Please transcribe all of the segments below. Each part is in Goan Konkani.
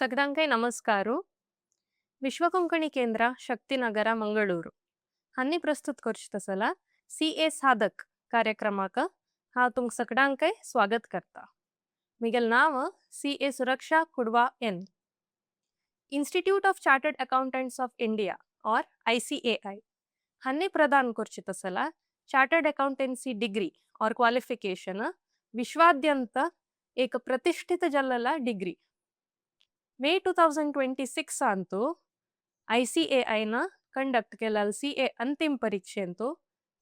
सगळ्यांकय नमस्कारू. विश्वकोंकणी केंದ್ರ, शक्तिनगर, मंगळूರು हांणी प्रस्तुत करचे तसला सी.ए. साधक कार्यक्रमाक हांव तुमकां सगळ्यांकय स्वागत करता. मिगेल नांव सी.ए. सुरक्षा Kudwa N. Institute of Chartered Accountants of India or ICAI हांणी प्रदान करचे तसला chartered accountancy degree or qualification विश्वाद्यंत एक प्रतिष्ठित जल्लला डिग्री. May 2026 ಅಂತು ಐಸಿಎಐನ ಕಂಡಕ್ಟ್ केलाल ಸಿ.ಎ. ಅಂತಿಮ ಪರೀಕ್ಷೆಂತು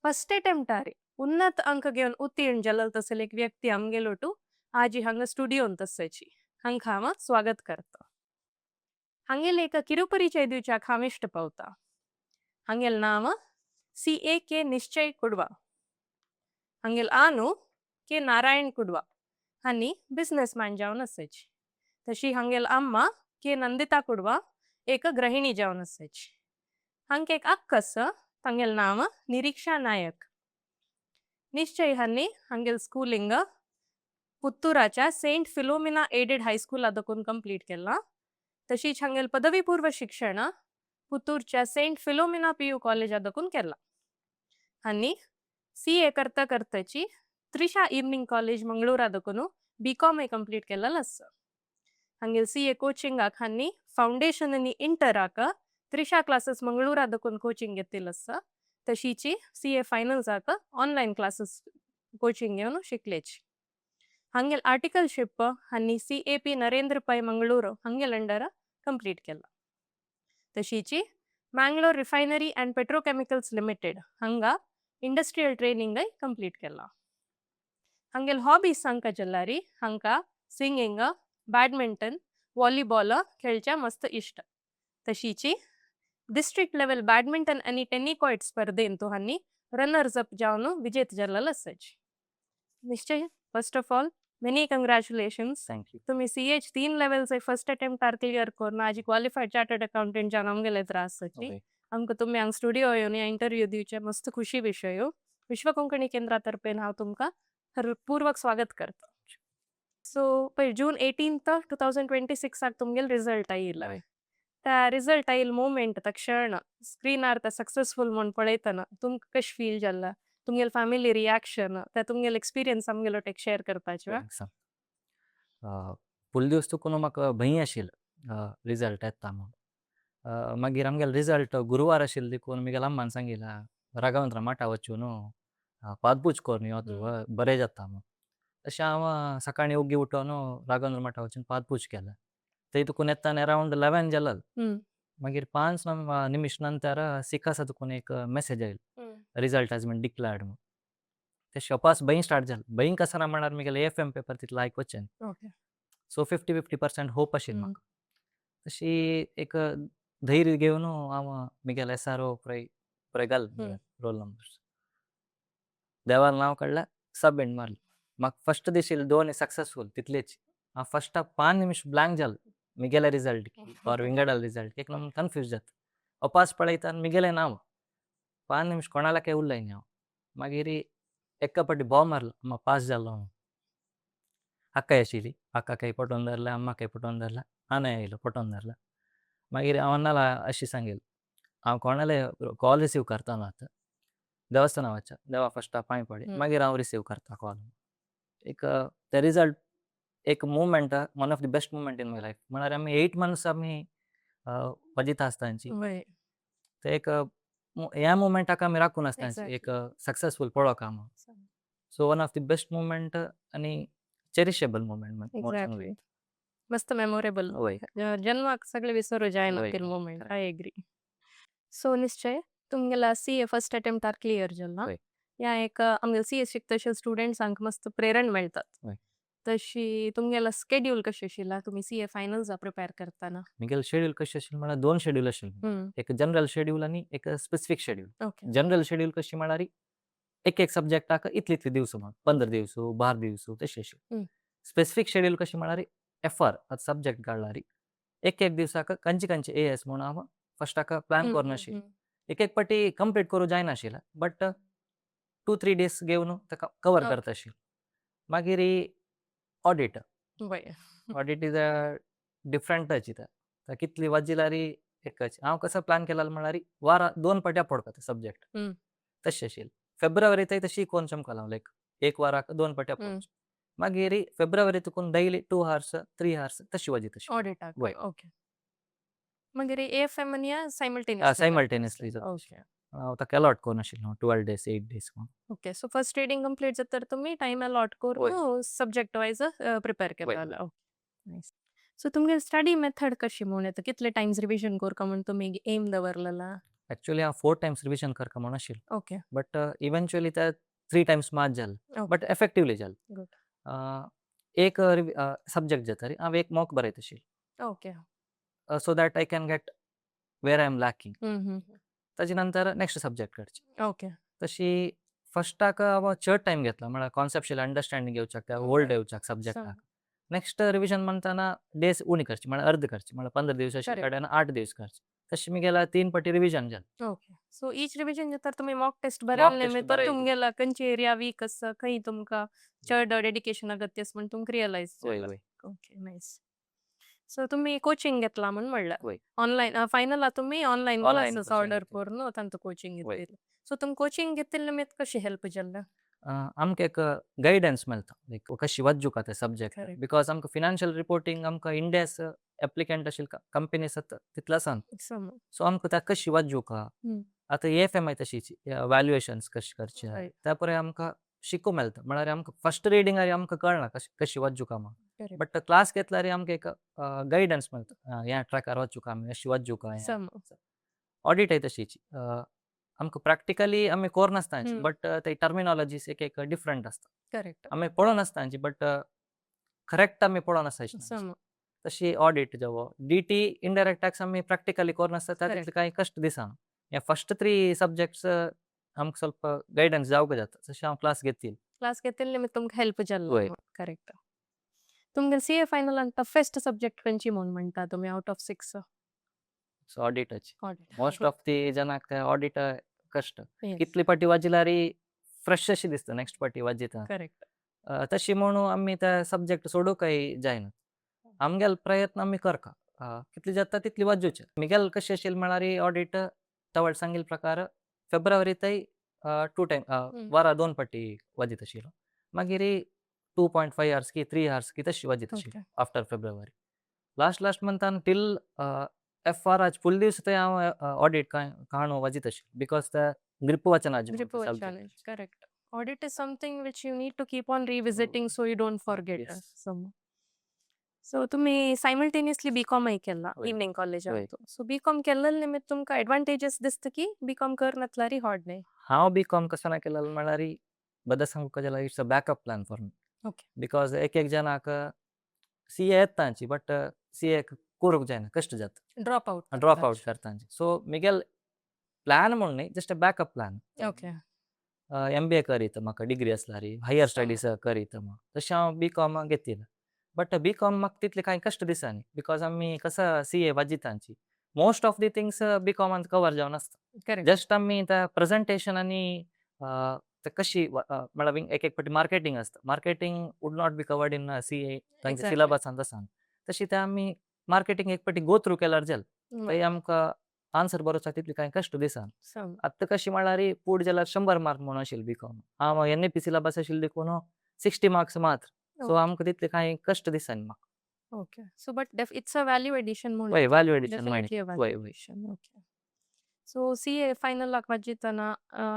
ಫಸ್ಟ್ ಅಟೆಂಪ್ಟ್ ಆರಿ ಉನ್ನತ ಅಂಕ घेवन उत्तीर्ण जाल्लो तसले एक व्यक्ती आमगेलोटू आजी हांगा स्टुडियोन तसाची हांका हांव स्वागत करता. हांगेले एक ಕಿರುಪರಿಚಯ दिवच्याक हांव इश्ट पावता. हांगेल नांव सी.ए. के निश्चय कुडवा. हांगेल आनू के नारायण कुडवा हांणी बिझनेसमॅन जावन आसाची. तशी हांगेल अम्मा के नंदिता कुडवा एक गृहिणी जावन आसाची. हांका एक अक्क आसा, तांगेल नांव निरीक्षा नायक. निश्चय हांणी हांगेल स्कुलिंग पुत्तुराच्या सेंट फिलोमिना एडेड हायस्कुला दकून कंप्लीट केला. तशीच हांगेल पदवी पूर्व शिक्षण पुत्तूरच्या सेंट फिलोमिना पी.यू. कॉलेजा दकून केला. हांणी सी.ए. करता करताची त्रिशा इव्हनिंग कॉलेज मंगळूरा दकून बी.कॉम कंप्लीट केलेलं आसा. हांगेल सी.ए. कोचिंगाक हांणी फावंडेशन आनी इंटराक त्रिशा क्लासेस मंगळूरा दकून कोचिंग घेतिल्लो आसा. तशीची सी.ए. फायनल्साक ऑनलायन क्लासेस कोचिंग घेवन शिकलेची. हांगेल आर्टिकलशिप हांणी सी.ए.पी. नरेंद्र पै, मंगळूर हांगेल अंडर कंप्लीट केला. तशीची Mangalore refinery and petrochemicals limited हांगा इंडस्ट्रियल ट्रेनिंगय कंप्लीट केला. हांगेल हॉबीज सांगका जल्लारी हांका सिंगिंग, बॅडमिंटन, व्हॉलीबॉल खेळच्या मस्त इश्ट. तशीची डिस्ट्रिक्ट लेवल बॅडमिंटन आनी टेनिकॉइट स्पर्धेंतु हांणी रनर्स अप जावन विजेत जाल्लो आसाची. निश्चय, first of all, many congratulations. Thank you. तुम्ही सी.एच तीन लेवल्स फर्स्ट अटेम्प्टार क्लियर करून आजी क्वालिफाईड चार्टर्ड अकाउंटंट जावन आमगेले त्रास आसाची. आमकां तुमी हांगा स्टुडियो येवन या इंटरव्यू दिवचे मस्त खुशी विशय. विश्व कोंकणी केंद्रा तर्फेन हांव तुमकां पूर्वक स्वागत करता. सो पळय, जून 18 2026आक तुमगेल रिझल्ट आयिल्लो. त्या रिझल्ट आयिल्लो मोमेंट, त्या क्षण, स्क्रीनार ते सक्सेसफुल म्हूण पळयतना तुमकां कशें फील जाल्ला? तुमगेल फॅमिली रिएक्शन, ते तुमगेल एक्सपिरियन्स आमगेलो एक शेअर करपाचे. सांग, पयले दीस तुका म्हाका भंय आशिल्लो रिजल्ट येता म्हूण. मागीर आमगेलो रिजल्ट गुरुवार आशिल्लो देखून म्हगेल्या अम्मान सांगिला, राघवेंद्र मठा वचून पादपूज करून यो तूं, बरें जाता म्हूण. तशें हांव सकाळीं ओग्गी उठोन राघवेंद्र मठा वचून पादपूज केलें. थंय तुकून येतना अरावंड 11 जालें. मागीर 5 निमिश नंतर सिकासा तुकून एक मेसेज आयलो, रिजल्ट हॅज बीन डिक्लेअर्ड म्हूण. ते शपास भंय स्टार्ट जालें. भंय कसो ना म्हळ्यार म्हगेलें एफ.एम पेपर तितलो लायक वचना. सो 50-50% होप आशिल्ली म्हाका. तशी एक धैर्य घेवन हांव म्हगेलें एस.आर.ओ पळय पळय घाल रोल नंबर. देवान नांव काडलें, सबमीट मारलें. म्हाका फस्ट दिशिल्लें दोन सक्सेसफूल तितलेच. हांव फस्ट 5 निमिश ब्लँक जालें. म्हगेलें रिजल्ट ऑर विंगडाले रिजल्ट एकदम कन्फ्यूज जाता. अपास पळयता आनी म्हगेलें नांव. 5 निमिश कोणाला काय उलयना हांव. मागीर एका पाटी बोव मारलो, अम्मा, पास जालो हांव. अक्काय आशिल्ली, अक्काकय पटोवन धरलें, अम्माकय पटोवन धरलें, आनय आयलो, पटोवन धरलें. मागीर हांव अन्नाला अशें सांगिल्लें, हांव कोणाले कॉल रिसीव करतना आतां देवस्थाना वचता, देवा फस्ट पांय पडी, मागीर हांव रिसीव करता कॉल. एक ते रिजल्ट एक moment, one of the best moment in my life. म्हळ्यार आमी 8 मंथ्स आमी वजिता आसतांची. ते एक ह्या मुमेंटाक आमी राखून आसतांची, एक सक्सेसफूल पळोवंक म्हूण. So one of the best moment आनी चेरिशेबल मुमेंट. एक्झॅक्टली, मस्त मेमोरेबल. जन्माक सगळे विसरू जायना ते moment. I agree. So निश्चय, तुमगेला सी.ए. फर्स्ट अटेम्प्टार क्लियर जाल्ला. ह्या एक आमगेले सी.ए. शिकतशे स्टुडंट्सांक मस्त प्रेरण मेळतात. तशी तुमगेला स्केड्यूल कशें आशिल्ला तुमी सी.ए. फायनल्सा प्रिपेर करतना? म्हगेलें शेड्यूल कशें आशिल्लें म्हळ्यार दोन शेड्यूल आशिल्ले. एक जनरल शेड्यूल आनी एक specific schedule. General schedule कशी म्हळ्यार एक एक सब्जेक्टाक इतले इतले दिवस म्हण, 15 दिवस, 12 दिवस तशें आशिल्लें. स्पेसिफीक शेड्यूल कशें म्हळ्यार एफ.आर आतां सब्जेक्ट काडल्यार एक एक दिवसाक खंयचे खंयचे ए.एस म्हूण हांव फस्टाक प्लॅन करून आशिल्लें. एक एक पाटी कंप्लीट करूं जायनाशिल्लें, बट 2-3 डेज घेवन ताका कवर करता आशिल्लें. मागीर audit. Audit is a डिफरंटच येता. कितली वाजिल्यारी एकच. हांव कसो प्लॅन केला म्हळ्यार वारा दोन पाट्या पडता सब्जेक्ट तशें आशिल्लें. फेब्रुवारी तशी कोण चमकां हांव लायक एक वाराक दोन पाट्या पडचें. मागीर फेब्रुवारी तुकून डेली 2 हॉर्स, 3 हॉर्स तशी वाजीत आशिल्लें. ऑडिटाक? वय. ओके. मागीर एएफएम आनी सायमल्टेनियसली? सायमल्टेनियसली जाता. हांव ताका अलॉट करून आशिल्लो 12 डेज, 8 डेज. Okay. So first reading complete जाता तुमी टायम अलॉट करून सब्जेक्ट वायज प्रिपेर केताले. Okay, nice. सो तुमगे स्टडी मेथड कशी म्हूण येता? कितले टायम्स रिविजन करका म्हूण तुमी एम दवरलेला? एक्चुअली हांव फोर टायम्स रिविजन करता म्हूण आशिल्लो. बट इवेंच्युअली ते थ्री टायम्स मात जालें, बट एफेक्टिवली जालें. एक सब्जेक्ट जाता हांव एक मॉक बरयत आशिल्लो, so that I can get where I am lacking. ताजे नंतर नेक्स्ट सब्जेक्ट करचे. तशी फर्स्टाक हांव चड टायम घेतला, म्हळ्यार कॉन्सेप्च्युअल अंडरस्टँडींग येवच्याक, त्या होल्ड येवच्याक सब्जेक्टाक. नेक्स्ट रिविजन म्हणताना डेज उणी करची, म्हळ्यार अर्द करची, म्हळ्यार 15 दीस अशे कडेन 8 दीस करचे. तशें मिगेल्या तीन पटी रिविजन जालें. ओके, सो ईच रिविजन जाता तुमी मॉक टेस्ट मॉक बरयले टेस्ट निमित्त बरयली. तुमगेला खंयची एरिया वीक आसा, खंय तुमकां चड डेडिकेशन अगत्य आसा म्हण तुमकां रियलायज वय जाला. वय. Okay, nice. सो तुमी कोचिंग घेतला म्हूण म्हणलें. वय. ऑनलायन फायनला तुमी online online classes coaching order घेतली. करून तांचो कोचिंग वय. घेतली. सो तुमी कोचिंग घेतिल्ले निमित्त कशी हेल्प जाल्लें? आमकां एक गायडन्स मेळटा, लायक कशी वाचूका ते सब्जेक्ट, because आमकां फिनान्शियल रिपोर्टींग आमकां इंडियास एप्लिकंट आशिल्ले कंपनीस तितलो आसा. सम सो आमकां त्या कशी वाचूका. आतां एएफएम तशीच वॅल्युएशन्स कशें करचे, त्या पळय आमकां शिकूंक मेळटा. म्हळ्यार आमकां फर्स्ट रिडींगार आमकां कळना कशें कशी वाचूका म्हूण, बट क्लास घेतल्यार आमकां एक गायडन्स मेळटा, ह्या ट्रॅकार वचूका आमी, अशी वाचूका. ऑडिटय तशीच, आमकां प्रॅक्टिकली आमी कोरनासता, बट ते टर्मिनॉलॉजीस एक एक डिफरंट आसता. आमी पळोवन आसता, बट करेक्ट आमी पळोवन आसता. तशी ऑडिट जावं, डीटी, इनडायरेक्ट टॅक्स आमी प्रॅक्टिकली कोरनासता, तितले कांय कश्ट दिसना. हे फर्स्ट थ्री सब्जेक्ट्स आमकां ಸ್ವಲ್ಪ गैडन्स जावंक जाता, तशें हांव क्लास घेतील. क्लास घेतिल्ले निमित्त तुमकां हेल्प जाल्लो. वय. करेक्ट. तुमगे सी ए फायनलान टफेस्ट सब्जेक्ट खंयची म्हूण म्हणटा तुमी आवट ऑफ सिक्स? सो ऑडिटाची. ऑडिट. मोस्ट ऑफ the जनाक ते ऑडिट कश्ट. कितली पाटी वाजिल्यार फ्रेश अशी दिसता नेक्स्ट पाटी वाजिता. तशी म्हणून आमी ते सब्जेक्ट सोडूंकय जायना. आमगेले प्रयत्न आमी करका, कितली जाता तितली वाजोवचे. मिगेल कशें आशिल्लें म्हळ्यार ऑडिट तवळ सांगिल्ले प्रकार फेब्रुवारी थंय टू टायम वारा दोन पाटी वाजीत आशिल्लो. मागीर 2.5 हॉर्स की 3 हॉर्स की तशी वाजीत आशिल्लो. आफ्टर फेब्रुवारी लास्ट लास्ट मंथान टील एफ आर आज फुल दीस थंय हांव ऑडिट काणो वाजीत आशिल्लो, because ते ग्रिप वचना. Grip challenge. Correct. Audit is something which you need to keep on revisiting so you don't forget. So, so तुम्ही सायमल्टेनियसली बी कॉमय केला इव्हनिंग कॉलेजांत. सो बी कॉम केल्ले निमित्त तुमकां एडवांटेजस दिसता की बी कॉम करनातल्यार हार्ड न्ही? हांव बी कॉम कसो ना केलेलो म्हळ्यार, बद्द सांगूंक जाल्यार it's a backup plan for me, because एक एक जणाक सी ए येता, बट सी ए करूंक जायना, कश्ट जाता. Drop out. ड्रॉप आउट करता. सो मिगेल प्लॅन म्हूण न्ही, just a backup plan. MBA करीत म्हाका डिग्री आसल्यार हायर स्टडीज करीत म्हाका, तशें हांव बी कॉम घेतिल्लें. बट बी कॉम म्हाका तितलें कांय कश्ट दिसना, because आमी कसो सी ए वाजितांची most of the things B कॉमान cover जावन आसता. जस्ट आमी त्या प्रेजेंटेशन आनी ते कशी म्हळ्यार एक एक फावटी मार्केटींग आसता, marketing would not be covered in CA तांच्या सिलेबसांत आसा. तशी ते आमी मार्केटींग एक फावटी गो थ्रू केल्यार जालें, थंय आमकां आन्सर बरोवपाक तितले कांय कश्ट दिसना. आतां कशें म्हळ्यार पूड जाल्यार 100 मार्क म्हणून आशिल्लें बी कॉम. हांव एनएपी सिलेबस आशिल्लें देखून 60 मार्क्स मात्र. सो आमकां तितले कांय कश्ट दिसना म्हाका. Okay. So but it's a value addition म्हणून. वय, value addition. Definitely a value वय वय addition. Okay. So CA फायनलाक वाजितना,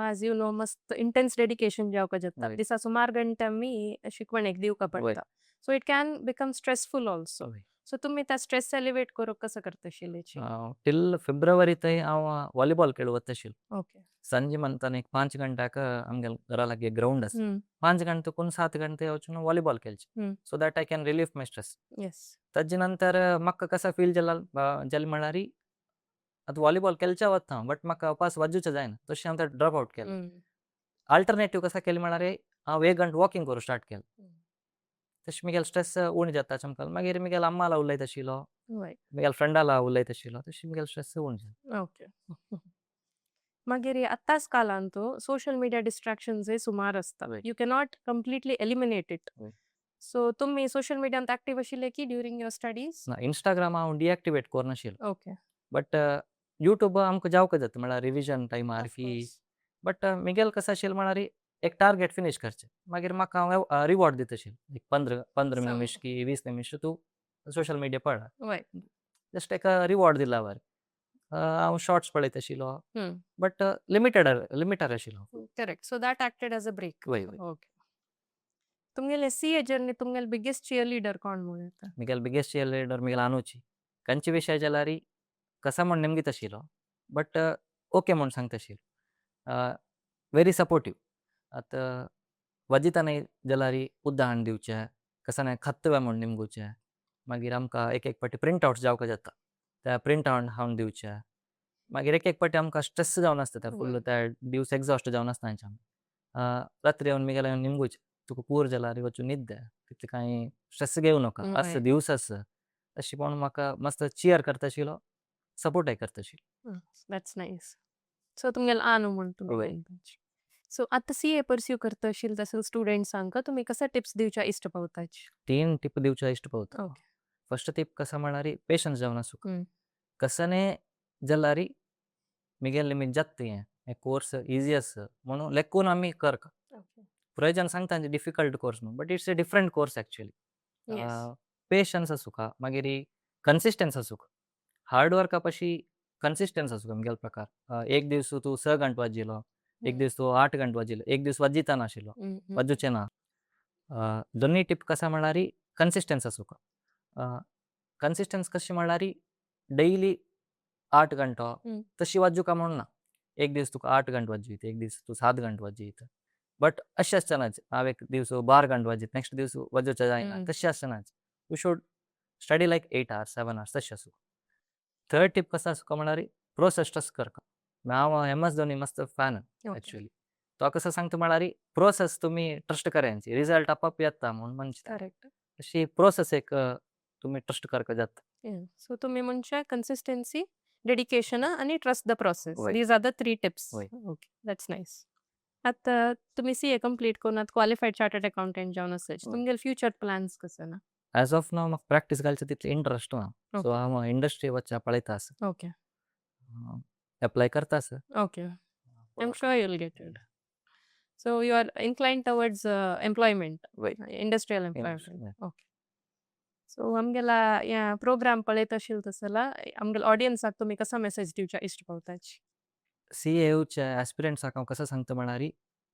as you know, मस्त इंटेन्स डेडिकेशन जावपाक जाता. दिसा सुमार घंटे आमी शिकवणेक दिवका पडटा. So it can become stressful also. So तुमी त्या स्ट्रेस एलिवेट करूंक कसो करता आशिल्लेची? टिल फेब्रुवारी थंय हांव व्हॉलीबॉल खेळूंक वता आशिल्लो. संजे म्हणताना एक 5 घंट्याक आमगे घरा लागीं ग्रावंड आसा. 5 घंटे कोन 7 घंटे वचून volleyball खेळचें, so that I can relieve my stress. ताजे नंतर म्हाका कसो फील जाला जालें म्हळ्यार आतां व्हॉलीबॉल खेळच्या वता हांव, बट म्हाका वापस वाजूचें जायना, तशें हांव ते ड्रॉप आउट केलें. अल्टरनेटीव कसां केलें म्हळ्यार हांव एक घंटो वॉकिंग करूंक स्टार्ट केलें. तशें म्हगेलें स्ट्रेस उणें जाता चमकाल. मागीर म्हगेल्या अम्माला उलयता आशिल्लो, म्हगेल्या फ्रेंडाला उलयता आशिल्लो, तशें म्हगेलें स्ट्रेस उणें जालें. ओके. मागीर आतांच कालांत सोशल मिडिया डिस्ट्रॅक्शन्स सुमार आसता. You cannot completely eliminate it. So तुमी सोशल मिडियांत एक्टीव आशिल्ले की ड्युरींग your studies? ना, इंस्टाग्राम हांव डिएक्टिवेट करनाशिल्लो. ओके. बट यूट्यूब आमकां जावंक जाता म्हळ्यार रिविजन टायमार ऑफ की. कोर्स. बट मिगेल कसो आशिल्लें म्हळ्यार एक टार्गेट फिनीश करचें, मागीर म्हाका हांव रिवॉर्ड दिता आशिल्लें, एक 15 निमिश की 20 निमिश तूं सोशल मिडिया पळय. जस्ट एक रिवॉर्ड दिला वर हांव शॉर्ट्स पळयत आशिल्लो, बट लिमिटेड लिमिटार आशिल्लो. Correct, so that acted as a break. वय वय. ओके. तुमगेले सीए जर्नी तुमगेले बिगेस्ट चियर लीडर कोण म्हणूं येता? Miguel biggest cheerleader Miguel आनुची. खंयचे विशय जाल्यार कसा म्हूण नेमगीत आशिल्लो, बट ओके म्हूण सांगता आशिल्लो, व्हेरी सपोर्टीव. आतां वजितानय जाल्यार उदाहरण दिवचें, कसा नाय खत्तवे म्हूण निमगुचें. मागीर आमकां एक एक पाटी प्रिंट आवट जावंक जाता, त्या प्रिंट आवट हाडून दिवचें. मागीर एक एक पाटी आमकां स्ट्रेस जावन आसता, त्या फुल्ल त्या दिवस एक्झॉस्ट जावन आसता. आमी रात्री येवन मिगेले येवन निमगुचें, तुका पूर जाल्यार वचून न्हिद, तितलें कांय स्ट्रेस घेवं नाका, आसा दिवस आसा. अशें म्हणून म्हाका मस्त चियर करता आशिल्लो, सपोर्टय करता आशिल्लो. That's nice. सो तुमगेले आनु म्हूण तुमी. सो आतां सीए परस्यू करता आशिल्ले तसो स्टुडंट्सांक तुमी कशे टिप्स दिवच्या इश्ट पावताची? तीन टिप दिवच्या इश्ट पावता. फस्ट टिप कसा म्हळ्यार पेशन्स जावन आसूंक. कसने जाल्यार मिगेले निमित जाता, हें कोर्स इजी आसा म्हणून लेखून आमी करका. पुराय जाण सांगता डिफिकल्ट कोर्स म्हणून, but it's a different course actually. Patience आसूका, मागीर कन्सिस्टन्स आसूक, हार्ड वर्का पशी कन्सिस्टन्स आसूका. मिगेल प्रकार एक दीस तूं 6 घंटे वाजिलो, एक दीस तूं 8 घंटे वाजिलो, एक दीस वाजिता नाशिल्लो, वाजूचें ना. दोनूय टिप कसा म्हळ्यार कन्सिस्टन्स आसूका. कन्सिस्टन्स कशी म्हळ्यार डेली 8 घंटो तशी वाजूका म्हूण ना, एक दीस तुका 8 घंटे वाजयत, एक दीस तूं 7 घंटे वाजयत, बट अशें आसचें हांव एक दीस 12 घंटे वाजयत, नेक्स्ट दीस वाजोवचें जायना, तशें आसचें. You should study like 8 hours, 7 hours तशें आसूं. थर्ड टिप कसो आसूका म्हळ्यार प्रोसेस ट्रस्ट करका. हांव एम एस धोनी मस्त फॅन एक्चुअली. तो कसो सांगता म्हळ्यार प्रोसेस तुमी ट्रस्ट करायची, रिजल्ट आपोआप येता म्हूण म्हणटा. अशी प्रोसेस एक तुमी ट्रस्ट करका जाता. सो तुमी म्हणचे कन्सिस्टन्सी, डेडिकेशन आनी trust the process. These are the three tips. Okay, that's nice. आतां तुमी सीए कंप्लीट करून आतां क्वालिफायड चार्टर्ड अकाउंटंट जावन आसात. तुमगेले फ्युचर प्लॅन्स कशे ना? एज ऑफ नाव म्हाका प्रॅक्टीस घालचें तितलें इंट्रस्ट ना, सो हांव इंडस्ट्री वचचें पळयता आसा. एप्लाय करता आसा. Okay, I am sure you'll get it. So you are inclined towards employment? वय. Industrial employment. Okay. सो आमगेला ह्या प्रोग्राम पळयत आशिल्ले तसला आमगेल्या ऑडियन्साक तुमी कसो मेसेज दिवच्या इश्ट पावताची? सी ए येवच्या एस्पिरंट्साक हांव कसो सांगता म्हळ्यार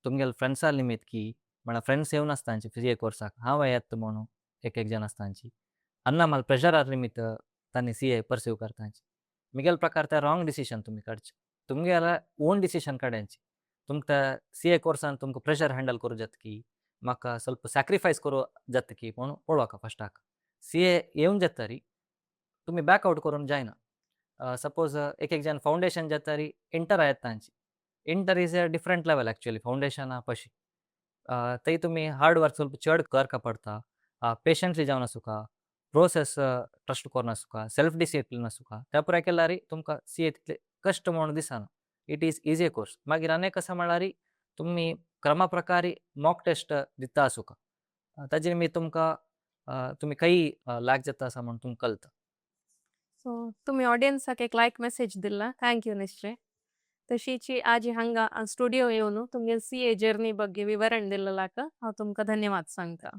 तुमगेले फ्रेंड्सा निमित्त की म्हळ्यार फ्रेंड्स येवन आसता तांचे सी ए कोर्साक, हांव येता म्हणून एक एक जाण आसता तांची अन्ना म्हाका प्रेशरार निमित्त तांणी सी ए परस्यू करता. मिगेल प्रकार ते रॉंग डिसिशन तुमी काडचें, तुमगेले ओन डिसिशन काडयांची. तुमकां सी ए कोर्सान तुमकां प्रेशर हँडल करूं जाता की, म्हाका ಸ್ವಲ್ಪ स्याक्रिफायस करूं जाता की म्हणून पळोवका. फस्टाक सी ए येवन जाता री तुमी बॅक आवट करूंक जायना. सपोज एक एक जाण फावंडेशन जाता री इंटर येता तांची. Inter is a different level actually फावंडेशना पशी. थंय तुमी हार्ड वर्क ಸ್ವಲ್ಪ चड करका पडटा, पेशंटली जावन आसूका, प्रोसेस ट्रस्ट करून आसूका, सेल्फ डिसिप्लीन आसूका. त्या पुराय केल्यार तुमकां सी ए तितले कश्ट म्हणून दिसना. It is easy course. मागीर आनी कशें म्हळ्यार तुमी क्रमा प्रकारे मॉक टेस्ट दिता आसूका, ताजे निमित्त तुमकां तुमी खंय लॅक जाता आसा म्हूण तुमकां कळटा. सो तुमी ऑडियन्साक एक लायक मेसेज दिला, thank you निश्चय. तशीची आज हांगा स्टुडियो येवन तुमगे सी ए जर्नी ಬಗ್ಗೆ विवरण दिल्ललाक हांव तुमकां धन्यवाद सांगता.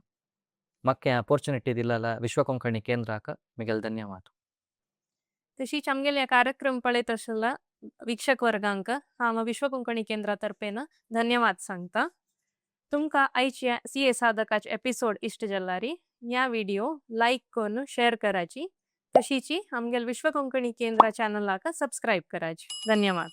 म्हाका ऑपॉर्च्युनिटी दिल्लला विश्व कोंकणी केंद्राक मिगेल धन्यवाद. तशीच आमगेले कार्यक्रम पळयत आशिल्ल्या वीक्षक वर्गांक हांव विश्व कोंकणी केंद्रा तर्फेन धन्यवाद सांगता. तुमकां आयच्या सी ए साधकाचे एपिसोड इश्ट जाल्यार ह्या विडियो लायक करून शेअर कराची, तशीची आमगेले विश्व कोंकणी केंद्रा चॅनलाक सबस्क्रायब कराची. धन्यवाद.